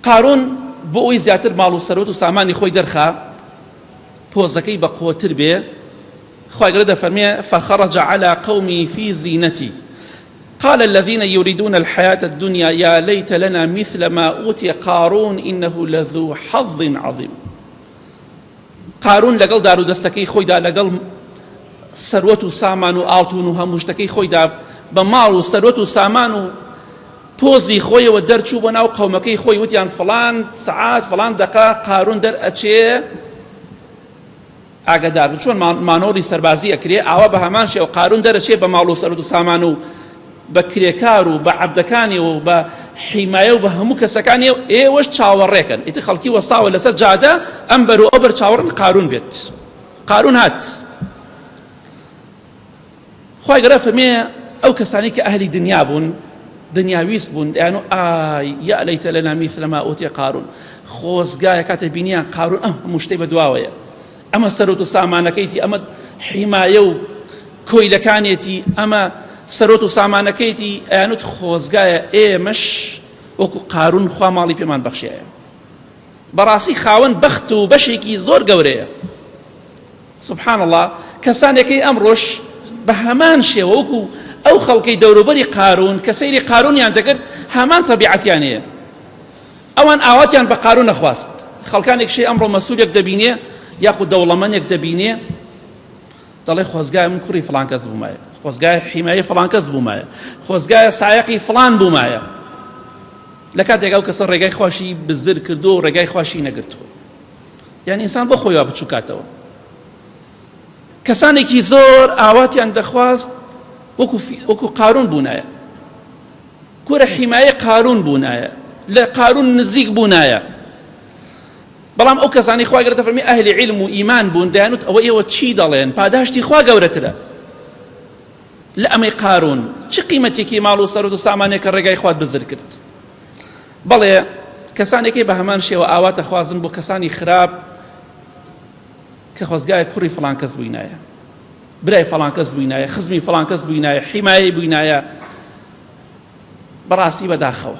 قارون بۆ ئەوی زیاتر ماڵ و سەرۆت و سامانی خۆی دەرخا، پۆزەکەی بە قوتر بێ، خوای گەورە دەفەرمێ فخرج على قومه في زینته قال الذين يريدون الحياة الدنيا يا ليت لنا مثل ما أوتي قارون إنه لذو حظ عظيم. قارون لەگەڵ دار و دەستەکەی خۆیدا، لەگەڵ سەروەت و سامان و ئاڵتون و هەموو شتەکەی خۆیدا، بە ماڵ و سەروەت و سامان و پۆزی خۆیەوە دەرچوو بۆ ناو قەومەکەی خۆی. وتیان فڵان سەعات فڵان دەقە قارون دەرئەچێ، ئاگادار بن. چۆن مانۆڕی سەربازی ئەکرێ، ئاوا بە هەمان شێوە قارون دەرەچێ بە ماڵ و سەروەت و سامان و بە کرێکار و بە عەبدەکانی و بە حیمایە و بە هەموو کەسەکانی و ئێوەش چاوەڕێکن. ئیتر خەڵکی وەستاوە لەسەر جادە ئەم بەر و ئەو بەر چاوەڕن قارون بێت. قارون هات. خوای گەورە فەرمێ ئەو کەسانی کە ئەهلی دنیا بوون، دنیاویست بوون، دەیان و ئای یا لەیتە لەنا میثل ما ئوتی قارون، خۆزگایە کاتێ بینیان قارون ئەم هەموو شتەی بەدواوەیە، ئەمە سەرۆت و سامانەکەیتی، ئەمە حیمایە و کۆیلەکانێتی، ئەمە سەرۆت و سامانەکەیتی، ئەیانوت خۆزگایە ئێمەش وەکو قارون خوا ماڵی پێمان بەخشیایە. بەڕاستی خاوەن بەخت و بەشێکی زۆر گەورەیە. سبحان اللە کەسانێکەی ئەمڕۆش بە هەمان شێوە وەکو ئەو خەڵکەی دەوروبەری قارون کە سەیری قارونیان دەکرد هەمان تەبیعەتیان هەیە. ئەوان ئاواتیان بە قارون نەخواست. خەڵکانێک شەی ئەمڕۆ مەسوولێک دەبینێ یاخود دەوڵەمەنێک دەبینێ دەڵێ خۆزگای من کوڕی فڵان کەس بوومایە، خۆزگای حیمایە فڵان کەس بوومایە، خۆزگایە سایەقی فڵان بوومایە. لە کاتێک ئەو کەسە ڕێگای خواشی بزر کردو و ڕێگای خواشی نەگرتووە. یعنی ئینسان بۆ خۆی وا بچووکاتەوە. کەسانێکی زۆر ئاواتیان دەخواست وەکو قارون بوونایە، کورە حیمایە قارون بوونایە، لە قارون نزیک بوونایە. بەڵام ئەو کەسانی خوا گەورە دەفەرمی ئەهلی عیلم و ئیمان بوون، دەیانوت ئەوە ئێوە چی دەڵێن، پاداشتی خوا گەورەترە لە ئەمەی قارون. چ قیمەتێکی ماڵ و سەرۆت و سامانێکە ڕێگای خوات بزر کرد. بەڵێ کەسانێکی بە هەمان شێوە ئاواتە خوازن بۆ کەسانی خراپ کە خۆزگایە کوڕی فڵان کەس بووینایە، برای فڵان کەس بووینایە، خزمی فڵان کەس بووینایە، حیمایەی بووینایە. بەڕاستی بەداخەوە.